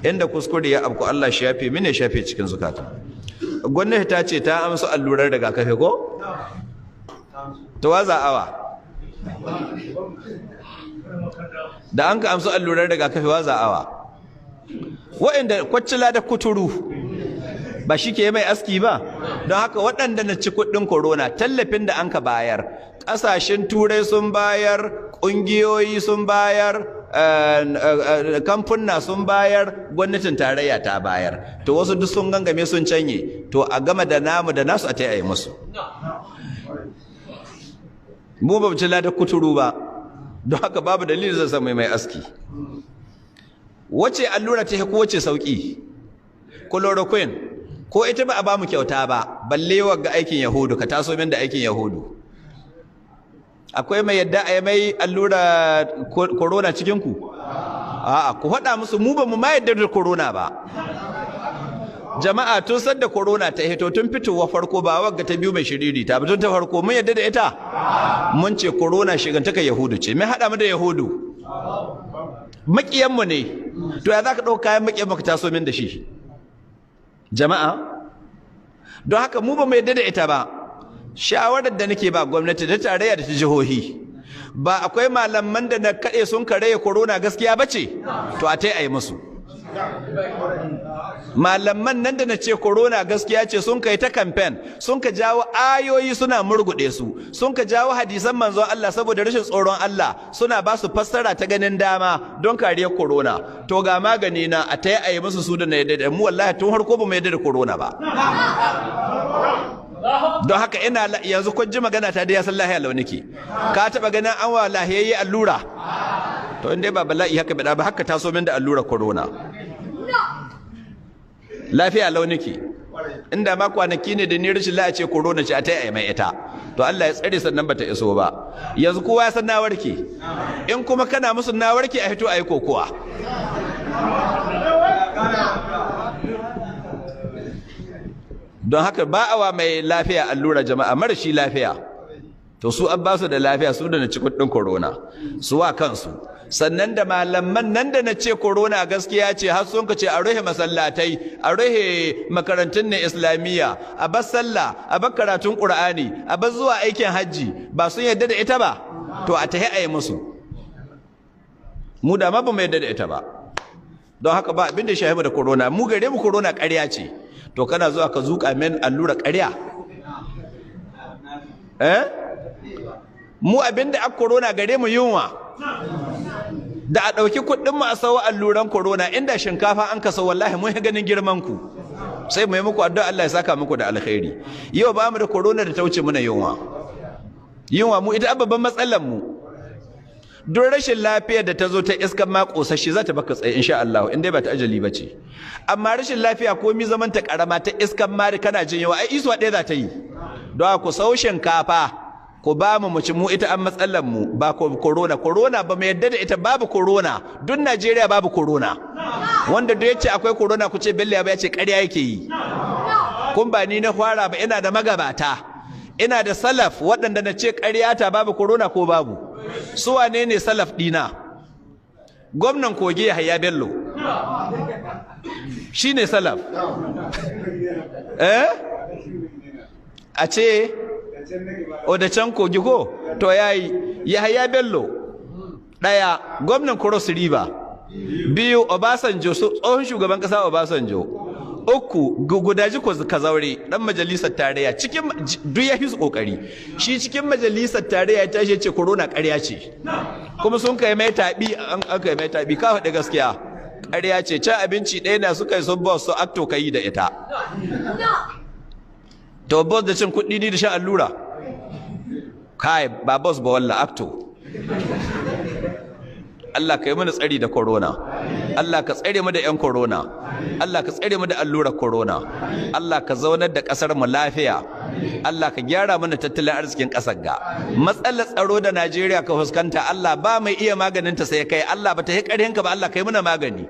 Inda kuskure ya abku, Allah shi yafe mini, shafe cikin zukata. Gwamnati ta ce ta amsa allurar rigakafi ko? To waza awa da an ka amsa allurar rigakafi, waza awa wa'inda kwaccila da kuturu ba shi ke mai aski ba. Don haka waɗanda na ci kuɗin corona, tallafin da an ka bayar, ƙasashen Turai sun bayar, ƙungiyoyi sun bayar, kamfuna sun bayar, gwamnatin tarayya ta bayar. To wasu duk sun gangame sun canye. To a gama da namu da nasu a ta yi musu. Mu ba ci ladar kuturu ba, don haka babu dalilin zai samu mai aski. Wace allura ta ko wace sauki? Chloroquine ko ita ba a ba mu kyauta ba, balle ga aikin Yahudu. Ka taso min da aikin Yahudu. Akwai mai yadda a yi mai allura corona cikin ku? A'a, ku faɗa musu mu ba mu ma yadda da corona ba. Jama'a, tun sadda corona ta hito, tun fitowa farko, ba wagga ta biyu mai shiriri ta, tun ta farko, mun yadda da ita? Mun ce corona shigantaka Yahudu ce. Mai haɗa mu da Yahudu? Maƙiyanmu ne. To ya za ka ɗauka kayan maƙiyan ka taso min da shi, jama'a? Don haka mu ba mu yadda da ita ba. Shawarar da nake ba gwamnati da tarayya da ta jihohi, ba akwai malaman da na kaɗe sun karaya corona gaskiya ba ce? To a tai a yi musu. Malaman nan da na ce corona gaskiya ce, sun kai ta campaign, sun ka jawo ayoyi suna murguɗe su, sun ka jawo hadisan manzon Allah, saboda rashin tsoron Allah suna ba su fassara ta ganin dama don kariyar corona. To ga magani na, a tai a yi musu, su da na yadda da mu. Wallahi tun harko ba mu yadda da corona ba. Don haka ina yanzu kun ji magana ta da ya san lahiya launiki. Ka taba ganin an wa lahiyayye allura? To in dai ba bala'i haka bada ba, haka taso min da allura corona. Lafiya launiki. Inda ma kwanaki ne da ni rashin lafiya ce corona ce, a tai ai mai ita. To Allah ya tsare, sannan bata iso ba. Yanzu kowa ya san na warke. In kuma kana musu na warke, a hito ayi kokowa. Don haka ba awa mai lafiya allura, jama'a. Marashi lafiya, to su an ba su da lafiya, su da na ci kudin corona, su wa kansu. Sannan da malaman nan da na ce corona gaskiya ce, har sun ka ce a ruhe masallatai, a ruhe makarantun na Islamiyya, a bar sallah, a bar karatun Qur'ani, a bar zuwa aikin hajji, ba sun yarda da ita ba? To a tahi a yi musu. Mu da ma ba mu yarda da ita ba. Don haka ba abin da shahimu da corona. Mu gare mu corona ƙarya ce. To kana zuwa ka zuƙa min allura ƙarya? Eh, mu abinda a corona gare mu yunwa. Da a ɗauki kuɗin mu a sawo alluran corona, inda shinkafa an kasa, wallahi mun ganin girman ku, sai mu yi muku addu'a Allah ya saka muku da alkhairi. Yau ba mu da corona da ta wuce muna yunwa. Yunwa mu ita babban matsalar mu. Duk rashin lafiyar da ta zo ta iskan ma ƙosashe, za ta baka tsaye insha Allah, in dai ba ta ajali ba ce. Amma rashin lafiya ko mi zaman ta karama ta iskan ma kana jin yawa, ai isuwa ɗaya za ta yi. Don ku sau shinkafa ku ba mu mu ci. Mu ita an matsalar mu, ba corona. Corona ba mu yadda da ita. Babu corona duk Najeriya, babu corona. Wanda duk yace akwai corona, ku ce Bello ya ce ƙarya yake yi. Kun ba ni na fara ba, ina da magabata, ina da salaf waɗanda na ce ƙarya ta, babu corona. Ko babu? Su wane ne salaf ɗina? Gwamnan Kogi Yahaya Bello shi ne salaf. Eh, a ce o da can Kogi ko? To yayi. Yahaya Bello ɗaya, gwamnan Cross River biyu, Obasanjo, tsohon shugaban ƙasa Obasanjo uku, Gudaji Kazaure, dan majalisar tarayya, cikin duk ya fi su kokari. Shi cikin majalisar tarayya ya tashi ce corona ƙarya ce, kuma sun kai mai tabi. An kai mai tabi, ka faɗi gaskiya, ƙarya ce. Cin abinci ɗaya na suka yi sun boss su acto kai da ita. To boss da cin kuɗi, ni da shan allura? Kai, ba boss ba walla, acto. Allah ka yi mana tsari da corona. Allah ka tsare mu da 'yan corona. Allah ka tsare mu da allurar corona. Allah ka zaunar da ƙasar mu lafiya. Allah ka gyara mana tattalin arzikin ƙasar ga. Matsalar tsaro da Najeriya ka fuskanta, Allah ba mai iya maganin ta sai kai. Allah, ba ta yi ƙarhin ka ba. Allah, kai mana magani.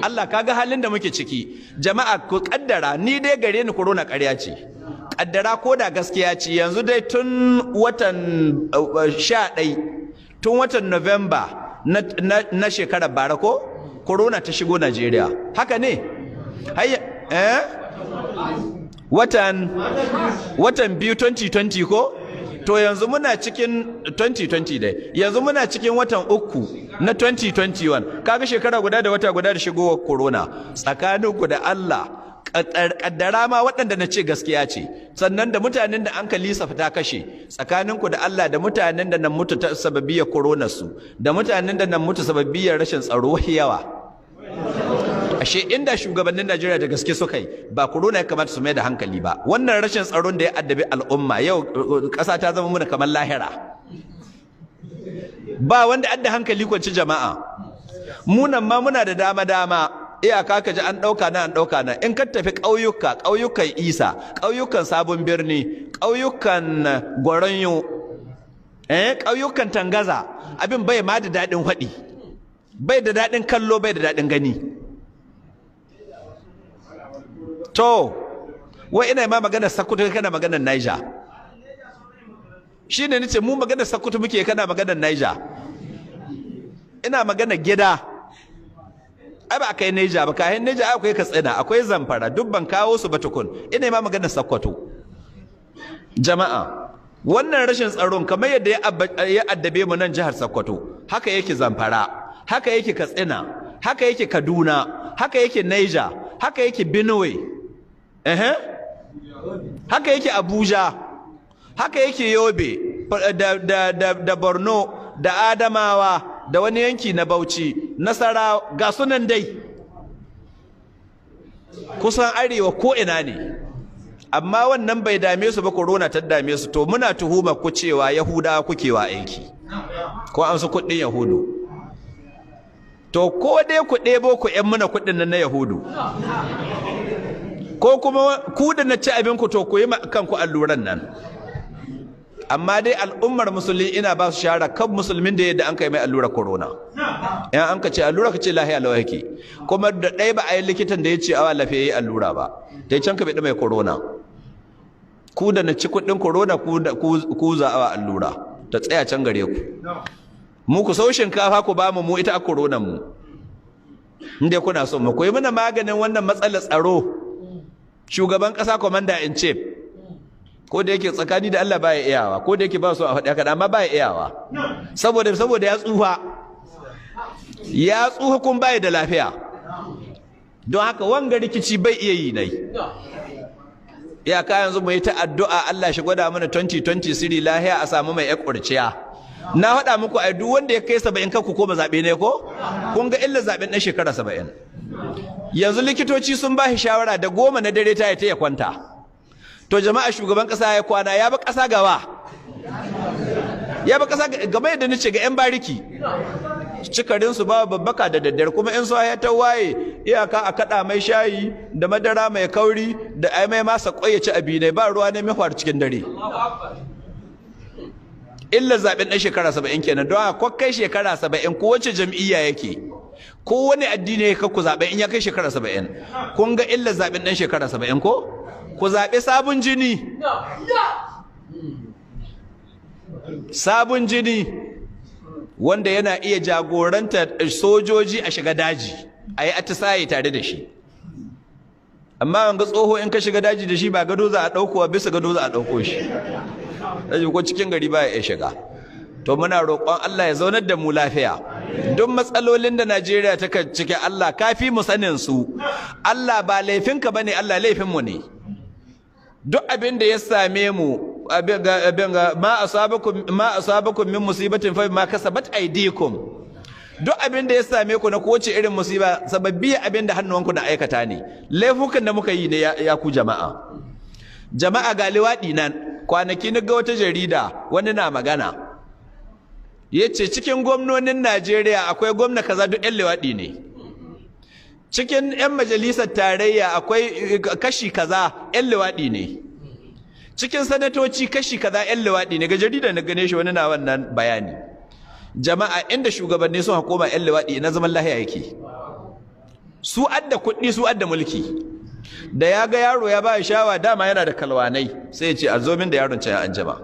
Allah, ka ga halin da muke ciki. Jama'a, ku kaddara ni dai gare ni corona ƙarya ce. Kaddara ko da gaskiya ce, yanzu dai tun watan 11, tun watan November na shekarar bara ko Corona ta shigo Najeriya. Haka ne? Hayya eh? Watan biyu 2020 ko? To yanzu muna cikin 2020 dai. Yanzu muna cikin watan uku na 2021. Kaga shekara guda da wata guda da shigowar corona. Tsakaninku da Allah, kaddara ma waɗanda na ce gaskiya ce, sannan da mutanen da an kalisa ta kashe, tsakaninku da Allah, da mutanen da nan mutu ta sababiyar corona su, da mutanen da nan mutu sababiyar rashin tsaro yawa. Ashe inda shugabannin Najeriya da gaske suka yi, ba corona ya kamata su mai da hankali ba. Wannan rashin tsaron da ya addabi al'umma yau, ƙasa ta zama muna kamar lahira. Ba wanda adda hankali kwanci jama'a. Munan ma muna da dama dama, iyaka ka ji an ɗauka na an ɗauka na. In ka tafi ƙauyuka, ƙauyukan Isa, ƙauyukan Sabon Birni, ƙauyukan Gwaranyo, ƙauyukan Tangaza, abin bai ma da daɗin faɗi, bai da daɗin kallo, bai da daɗin gani. To wai ina ma magana Sakkwato, kana maganar Niger. Shine nace mu magana Sakkwato muke, kana maganar Niger. Ina magana gida. Ai ba kai Niger ba, kayan Niger akwai Katsina, akwai Zamfara, duk ban kawo su ba tukun. Ina ma magana Sakkwato. Jama'a, wannan rashin tsaron kamar yadda ya addabe mu nan jihar Sakkwato, haka yake Zamfara, haka yake Katsina, haka yake Kaduna, haka yake Niger, haka yake Benue, haka yake Abuja, haka yake Yobe da Borno da Adamawa da wani yanki na Bauchi, Nasara, ga sunan dai kusan arewa ko ina ne. Amma wannan bai dame su ba, corona ta dame su. To muna tuhuma ku cewa Yahudawa kuke wa aiki, ko an su kuɗin Yahudu. To ko dai ku ɗebo ku ƴan muna kuɗin nan na Yahudu, ko kuma ku da na ci abin ku, to ku yi kanku alluran nan. Amma dai al'ummar musulmi ina ba su shara kan musulmin da yadda an kai mai allurar corona. In an ka ce allura, ka ce lahiya lawa yake. Kuma da ɗaya ba a yi likitan da ya ce awa lafiya yi allura ba, ta can ka bi mai corona. Ku da na ci kuɗin corona, ku za awa allura ta tsaya can gare ku. Mu ku sau shinkafa ku ba mu, mu ita a corona mu. Inda kuna son mu koyi mana maganin wannan matsalar tsaro, shugaban ƙasa, commander in chief, ko da yake tsakani da Allah baya iyawa, ko da yake ba so a faɗi haka, amma baya iyawa saboda ya tsufa, ya tsufa kun baya da lafiya. Don haka wanga rikici bai iya yi nai. Ya ka yanzu mu yi ta addu'a Allah shi gwada mana 2020 siri lahiya, a samu mai ƴar. Na faɗa muku ai duk wanda ya kai 70 kan ku koma zaɓe ne ko? Kun ga illa zaɓen ɗan shekara 70. Yanzu likitoci sun ba shi shawara da 10 na dare ta ya kwanta. To jama'a, shugaban ƙasa ya kwana ya ba ƙasa gawa. Ya ba ƙasa game yadda nace ga 'yan bariki. Cikarin su ba babbaka da daddare, kuma in so ya ta waye iyaka a kada mai shayi da madara mai kauri da ai mai masa kwai ya ci abi ne, ba ruwa ne mai faru cikin dare. Illa zaben ɗan shekara 70 kenan. Don haka kai shekara 70, ko wace jam'iyya yake, ko wani addini yake, ku zaɓe in ya kai shekara 70. Kun ga illa zaben ɗan shekara 70 ko? Ku zaɓi sabon jini. Sabon jini wanda yana iya jagoranta sojoji a shiga daji a yi atisaye tare da shi. Amma wanga tsoho in ka shiga daji da shi, ba gado za a ɗaukowa, bisa gado za a ɗauko shi. Daji ko cikin gari ba ya shiga. To muna roƙon Allah ya zaunar da mu lafiya. Duk matsalolin da Najeriya ta ciki, Allah kafi mu sanin su. Allah, ba laifinka bane Allah, laifinmu ne. Duk abin da ya same mu, abin ga ma asabakum min musibatin fa ma kasabat aydikum. Duk abin da ya same ku na kowace irin musiba, sababbi abin da hannuwanku na aikata ne, laifukan da muka yi ne. Ya ku jama'a, jama'a, ga liwaɗi nan. Kwanaki na ga wata jarida, wani na magana ya ce cikin gwamnonin Najeriya akwai gwamna kaza duk 'yan liwaɗi ne, cikin 'yan majalisar tarayya akwai kashi kaza 'yan liwaɗi ne, cikin sanatoci kashi kaza 'yan liwaɗi ne. Ga jarida na gane shi, wani na wannan bayani. Jama'a, inda shugabanni sun hakoma 'yan liwaɗi, na zaman lahiya yake? Su adda kuɗi, su adda mulki. Da ya ga yaro ya ba shawa, dama yana da kalwanai, sai ya ce a zo min da yaron can. An jama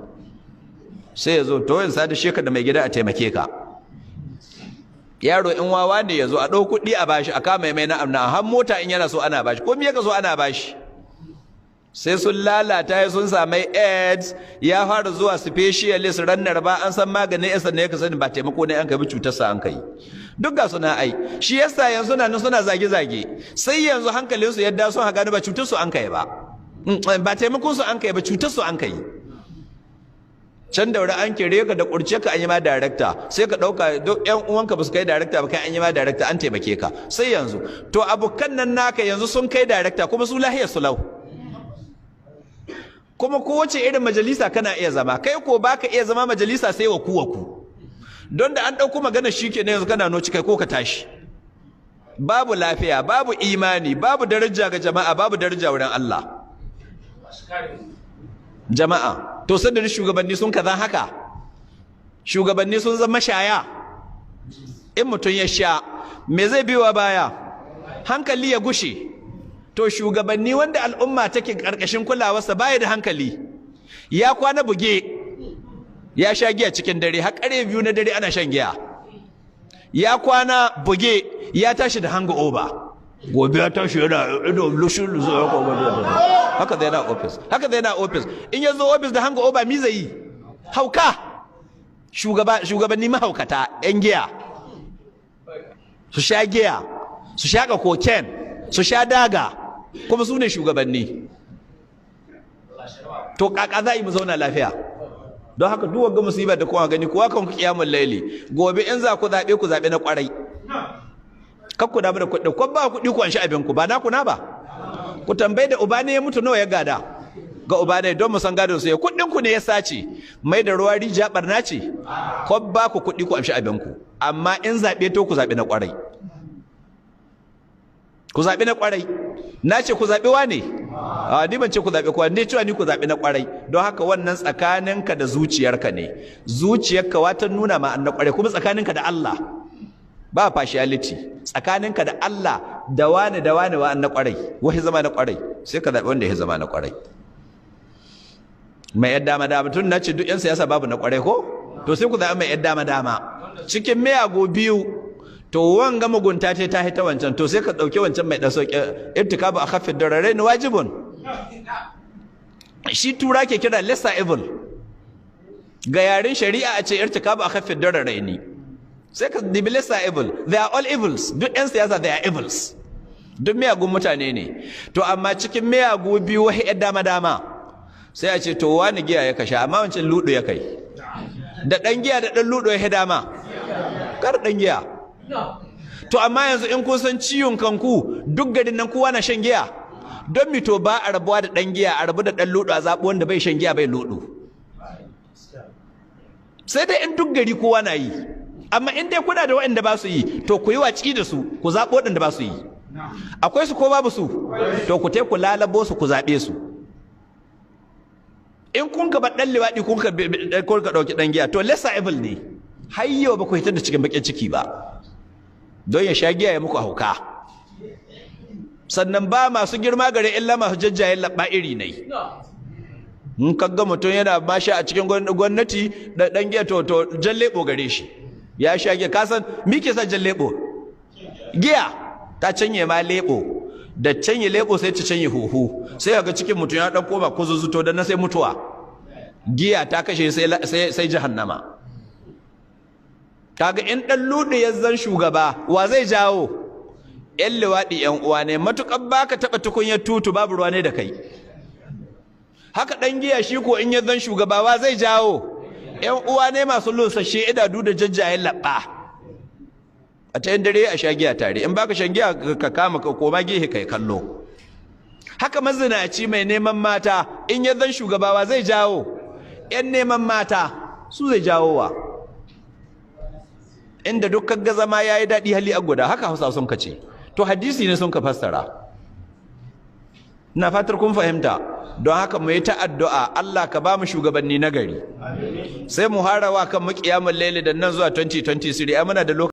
sai ya zo, to yin sada sheka da mai gida a taimake ka. Yaro in wawa ne ya zo a ɗau kuɗi a bashi, a kama mai na'am na har mota in yana so ana bashi, ko me ya so ana bashi. Sai sun lalata ya sun samai AIDS, ya fara zuwa specialist rannar ba an san maganin AIDS ne ya sani ba taimako ne an kai cutar sa an kai. Duk ga suna ai shi yasa yanzu na nan suna zage-zage, sai yanzu hankalin su yadda sun gano ba cutar su an kai ba, ba taimakon su an kai ba, cutar su an kai. Can daure an kire ka da kurce ka an yi ma director, sai ka dauka duk ƴan uwanka ba su kai director ba, kai an yi ma director an taimake ka. Sai yanzu to abokan nan naka yanzu sun kai director kuma su lahiyar su lau, kuma kowace irin majalisa kana iya zama, kai ko baka iya zama majalisa sai waku waku, don da an ɗauko magana shikenan yanzu kana noci kai ko ka tashi. Babu lafiya, babu imani, babu daraja ga jama'a, babu daraja wurin Allah. Jama'a to sanda shugabanni sun kaza haka, shugabanni sun zama shaya. In mutum ya sha me zai biwa baya? Hankali ya gushe. To shugabanni wanda al'umma take karkashin kulawarsa baya da hankali, ya kwana buge, ya sha giya cikin dare har ƙarfe 2 na dare ana shan giya, ya kwana buge, ya tashi da hangover, gobe ya tashi yana ido lushu lushu, haka zai na office, haka zai na office. In ya zo office da hangover mi zai yi? Hauka. Shugabanni mahaukata, yan giya, su sha giya, su shaka cocaine, su sha daga, kuma su ne shugabanni. To kaka za a yi mu zauna lafiya? Don haka duk wanga musiba da kowa gani, kowa kan ku kiyamul laili, gobe in za ku zabe, ku zabe na kwarai. Kar ku damu da kuɗi, ko ba kuɗi ku anshi abin ku, ba naku na ba. Ku tambayi da uba ne ya mutu nawa ya gada ga uba ne, don mu san gadon su ya kuɗin ku ne ya sace. Mai da ruwa rijiya barna ce. Ko ba ku kuɗi ku amshi abin ku, amma in zabe to ku zabe na kwarai, ku zabi na kwarai. Na ce ku zabi wane? A ni ban ce ku zabi kowa, ne cewa ni ku zabi na kwarai. Don haka wannan tsakaninka da zuciyarka ne, zuciyarka wata nuna ma an na kwarai, kuma tsakaninka da Allah ba partiality, tsakaninka da Allah da wane da wane wa an na kwarai, wahi zama na kwarai, sai ka zabi wanda ya zama na kwarai. Mai yadda dama dama, tun na ce duk yan siyasa babu na kwarai ko, to sai ku zabi mai yadda dama dama cikin miyago biyu. To wanga mugunta ce ta hita wancan, to sai ka dauki wancan mai dan sauki. Irtikabu akhaffid dararain wajibun, shi tura ke kira lesser evil ga yaren shari'a, a ce irtikabu akhaffid dararain, sai ka dibi lesser evil. They are all evils, duk yan siyasa they are evils, duk miyagun mutane ne. To amma cikin miyagu biyu wahi yar dama dama, sai a ce to wani giya ya kasha, amma wancan ludo ya kai. Da dan giya da dan ludo ya dama, kar dan giya. To amma yanzu in kun san ciwon kanku, duk garin nan kowa na shan giya, don mito ba a rabuwa da dan giya, a rabu da dan ludo, a zaɓi wanda bai shan giya bai ludo. Sai dai in duk gari kowa na yi, amma in dai kuna da waɗanda ba su yi, to ku yi watsi da su, ku zaɓi waɗanda ba su yi. Akwai su ko babu su? To ku tai ku lalabo su, ku zaɓe su. In kun ka bar ɗan liwaɗi, kun ka ɗauki ɗan giya, to lesser evil ne, har yau ba ku hitar da cikin baƙin ciki ba, don ya sha giya ya muku hauka. Sannan ba masu girma gare illa masu jajjayen labba iri ne. In kaga mutum yana masha a cikin gwamnati da dan giya, to jan lebo gare shi, ya sha giya. Ka san me ke sa jan lebo? Giya ta canye ma lebo, da canye lebo sai ta canye huhu, sai ga cikin mutum ya dan koma kuzuzuto, dan sai mutuwa. Giya ta kashe, sai jahannama. Kaga in dan ludu ya zan shugaba, wa zai jawo? Yan liwaɗi yan uwa ne. Matuƙar baka taɓa tukunyar tutu, babu ruwa ne da kai. Haka dan giya shi ko in ya zan shugaba, wa zai jawo? Yan uwa ne masu lusashe idanu da jajjayen labba. A ta yin dare a sha giya tare, in baka shan giya ka kama ka koma gehe kai kallo. Haka mazinaci mai neman mata in ya zan shugaba, wa zai jawo? Yan neman mata su zai jawo wa. Inda duk kaga zama yayi dadi hali a guda, haka Hausa sun kace, to hadisi ne sun ka fassara. Ina fatar kun fahimta. Don haka mu yi ta addu'a, Allah ka ba mu shugabanni nagari. Sai mu harawa kan mu kiyamul laili da nan zuwa 2023, ai muna da lokaci.